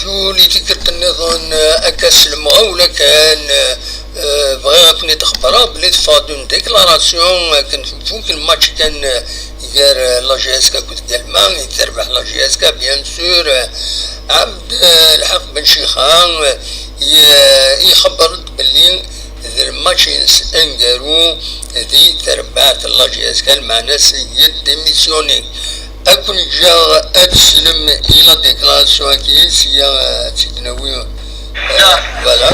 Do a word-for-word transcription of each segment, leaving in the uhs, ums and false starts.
Uli tikkelt nniḍen, eh, akka s lemɣawla kan, eh, bɣiɣ ad ken-id-xebbreɣ belli teffeɣ-d une déclaration akken tfuk lmatch kan, eh, gar, eh, la J S K akked Galma, i terbeḥ la J S K, bien sûr, eh, Abd, eh, Lḥaq Ben Cixa, eh, i, eh, ixebber-d belli d lmatch-ines aneggaru di terbaɛt n la J S K, lmeɛna-s yeddémissionné. Ad ken-ǧǧeɣ ad teslem i la déclaration-agi sya, eh, ad tt-id-nawi. Eh, voilà.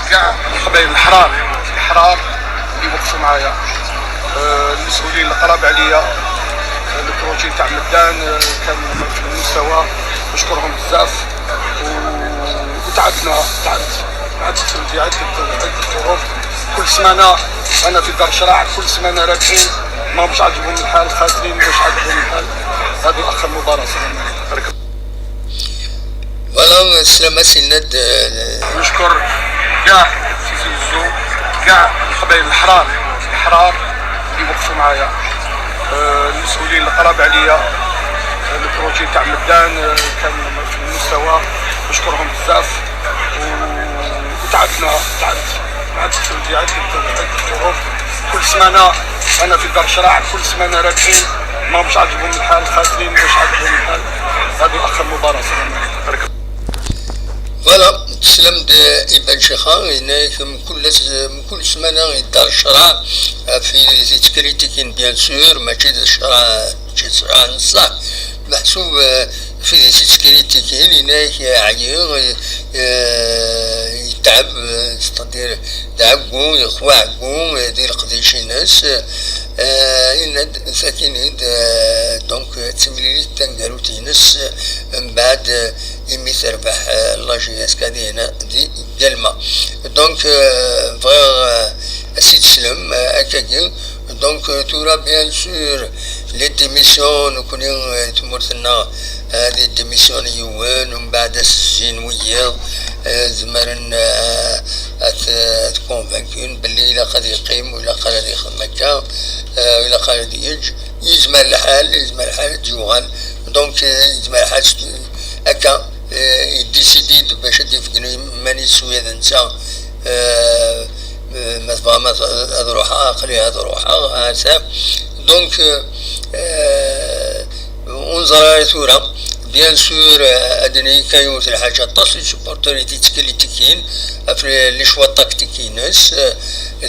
كاع القبائل الحرار، الحرار اللي وقفوا معايا. آه، المسؤولين القراب عليا، آه، البروجي تاع مدان، آه، كان في المستوى، نشكرهم بزاف. و-، وتعبنا، تعبت، تعبت في عدة، عدة ظروف. كل سمانة أنا في دار شراع، كل سمانة راكبين، ما مش عاجبهم الحال، خاسرين، مش عاجبهم الحال. هذه آخر مباراة. السلام عليكم. Voilà, السلامة سي الناد، آه، نشكر كاع تيزي وزو، كاع القبائل الحرار، الحرار اللي وقفوا معايا. آه، المسؤولين القراب عليا، آه، البروجي تاع مدان، آه، كان في المستوى، نشكرهم بزاف. و-، وتعبنا، تعبت، تعبت في عدة، عدة ظروف. كل سمانة أنا في دار شراع، كل سمانة راكبين، ما مش عاجبهم الحال، خاسرين، مش عاجبهم الحال. هذه آخر مباراة. السلام عليكم. Voilà, تسلم د إبان شيخة، هنا يتم كل س-، كل سمانة يدار الشرع في زيت كريتيكين، bien sûr، ماشي د الشرع، ماشي الشرع نصح. محسوب، آه، في زيت كريتيكين، هنا يعيي، آه، يتعب، آه، c'est-à-dire دعقو، يخوى عقو، آه، دي القديشينس، آه، إن ساكنين، آه، donc، آه، تمليليت تنقروتينس، آه، من بعد، آه، imi terbeḥ, euh, la J S K di hna di Galma. Donc, euh, bɣiɣ, euh, ad s-id-slem, euh, akkagi. Donc, euh, tura, bien sûr, les démissions, nekni, euh, tmurt-nneɣ, euh, ad yeddimisyon yiwen, umbeɛd ad s-zzin wiyiḍ, euh, zemren, euh, ad t-, ad t-convaincun belli ilaq ad yeqqim, u ilaq ara ad yexdem akka, euh, ilaq ara ad yeǧǧ. Yezmer lḥal, yezmer lḥal ad d-yuɣal. Donc, euh, yezmer lḥal s-, akka, euh, yedisidi-d bac ad d-ifegnu iman-is s wiyaḍ netta, euh, euh, ma tebɣam ad, ad ruḥeɣ, aql-i ad ruḥeɣ, ata. Donc, euh, euh, ur neẓri ara tura. Bien sûr, euh, ad d-nini kan yiwet lḥaǧa, aṭas n supporters i d-yettkriṭikin ɣef les choix tactiques-ines. Euh,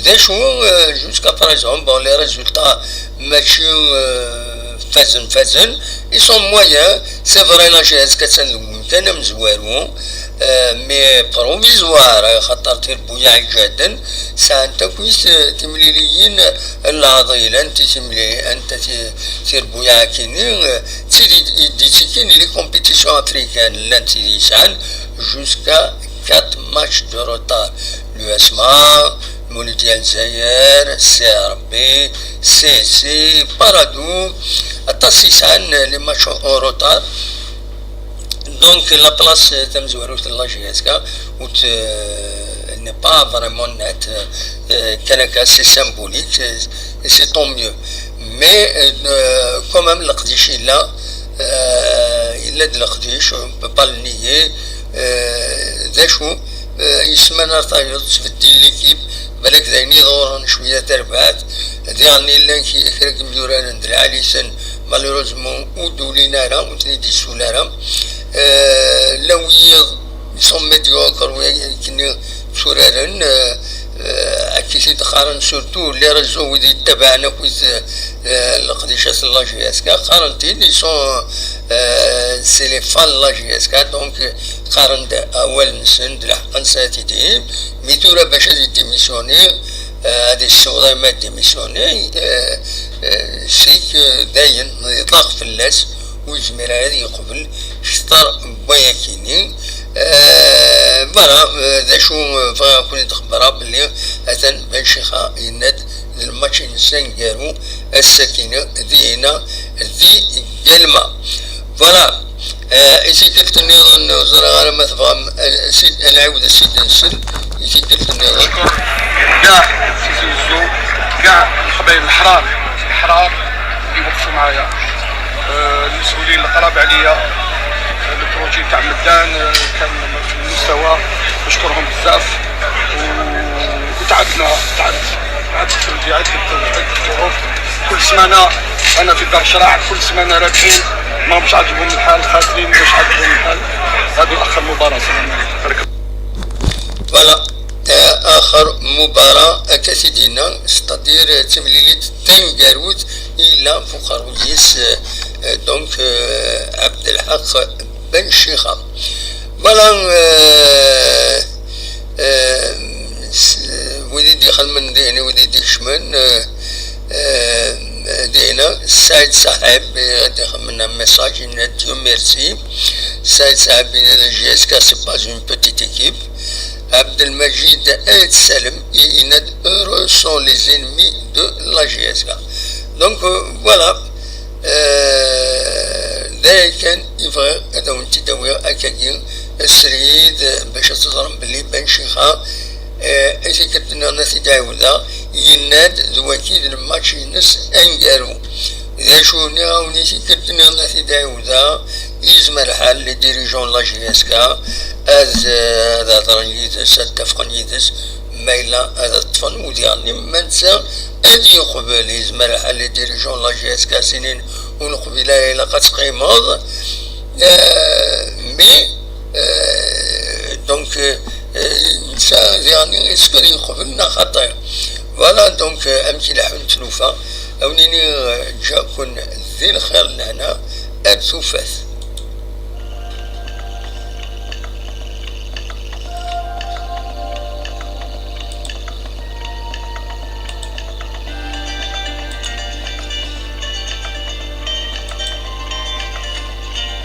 d acu, euh, jusqu'à présent, bon, les résultats mačči, euh, fazen, fazen. Ils sont moyens. C'est vrai, la J S K attan deg umkan amezwaru, euh, mais provisoire, axaṭer tirbuyaɛ iǧehden sɛant akk, euh, timliliyin n leɛḍil, anta timli-, anta ti-, tirbuyaɛ-agi-nni, euh, d tid i d-, i d-ittikin les compétitions africaines, llant tid yesɛan jusqu'à quatre matchs de retard. L'U S M A, Mulud Lezzayer, C R B, C C, Paradou, aṭas i sɛan les matchs en retard. Donc, la place, euh, tamezwarut n la J S K, où, euh, elle n'est pas vraiment nette, euh, kan akka, c'est symbolique, euh, et c'est tant mieux. Mais, euh, quand même, leqdic yella, euh, yella-d leqdic, on peut pas le nier. Euh, d acu, euh, yesman ar tayeḍ, tbeddil l'équipe, balak d ayen iḍuren cwiya tarbaɛt, diɣen yellan ki-, kra n yimyuraren d lɛali-sen, malheureusement, ur d-ulin ara, ur ten-id-yessul ara. Euh, la wiyiḍ, ils sont médiocres, wi-, akken tturaren, euh, euh, akka i t-id-qqaren, surtout les réseaux, wid yettabaɛen akk, euh, leqdicat n la J S K, qqaren-t-id, ils sont, euh, c'est les fans de la J S K, donc, euh, qqaren-d awal-nsen, d lḥeqq-nsen ad t-id-inin, mais tura bac ad yeddimissyuni, euh, ad yessiweḍ arma ad yeddimissyuni, euh, euh, c'est que dayen, yeḍaq fell-as, ur yezmir ara ad yeqbel kter n wayakini. Euh, voilà, euh, d acu, euh, bɣiɣ ad ken-id-xebbreɣ belli atan Ben Cixa yenna-d d lmatch-ines aneggaru ass-akini dihina di Galma. Voilà. Euh, i tikkelt nniḍen, ur ẓriɣ ara ma tebɣam, euh, ad nɛiwed ad s-id-nsel i tikkelt nniḍen. كاع تيزي وزو، كاع القبائل الحرار، الحرار اللي وقفوا معايا. آه، المسؤولين القراب عليا، آه، تاع مدان، آه، كان في المستوى، نشكرهم بزاف. و-، وتعبنا، تعبت، تعبت في عدة، عدة ظروف. كل سمانة أنا في دار شراع، كل سمانة رابحين، ما مش عاجبهم الحال، خاسرين، مش عاجبهم الحال. هذه آخر مباراة، سلام عليكم. Voilà. آه، اخر مباراة كاسيدينا، ستادير تمليليت تنقاروت الى فقراويس، آه، دونك، آه، عبد الحق بن شيخة. Voilà. آه، آه، س- ودي دخل من ديني، ودي ديش من آه، آه، دينا سعيد صاحب غادي يخمنا ميساج، يناديو ميرسي. سعيد صاحب، ينادي جي اس كا سي با اون بوتيت ايكيب. عبد المجيد آيت سالم، يناد: heureux sont les ennemis de la J S K. Donc, euh, voilà. آه، داير كان يبغي هذا وانت داوي اكاكي السريد باش تظهر بلي بن شيخة. آه، اذا كنت انا سيدي عاوده يناد ذواتي الماتش ينس انقارو. اذا شو نعاوني سي كنت انا سيدي عاوده يزمر الحال لي ديريجون لا جي اس كا. از هذا هضرن يدس، اتفقن يدس، ما الا هذا الطفل وديالني ما نسى. ادي يقبل يزمر الحال لي ديريجون لا جي اس كا سنين ونقبل الى قد قيمض. آه، مي، آه، دونك، آه، نسى يعني يسكر يقبلنا خطير. Voilà. دونك، آه، امشي لحون تلوفا اونيني، آه، جاكن ذي الخير لهنا اتوفاث.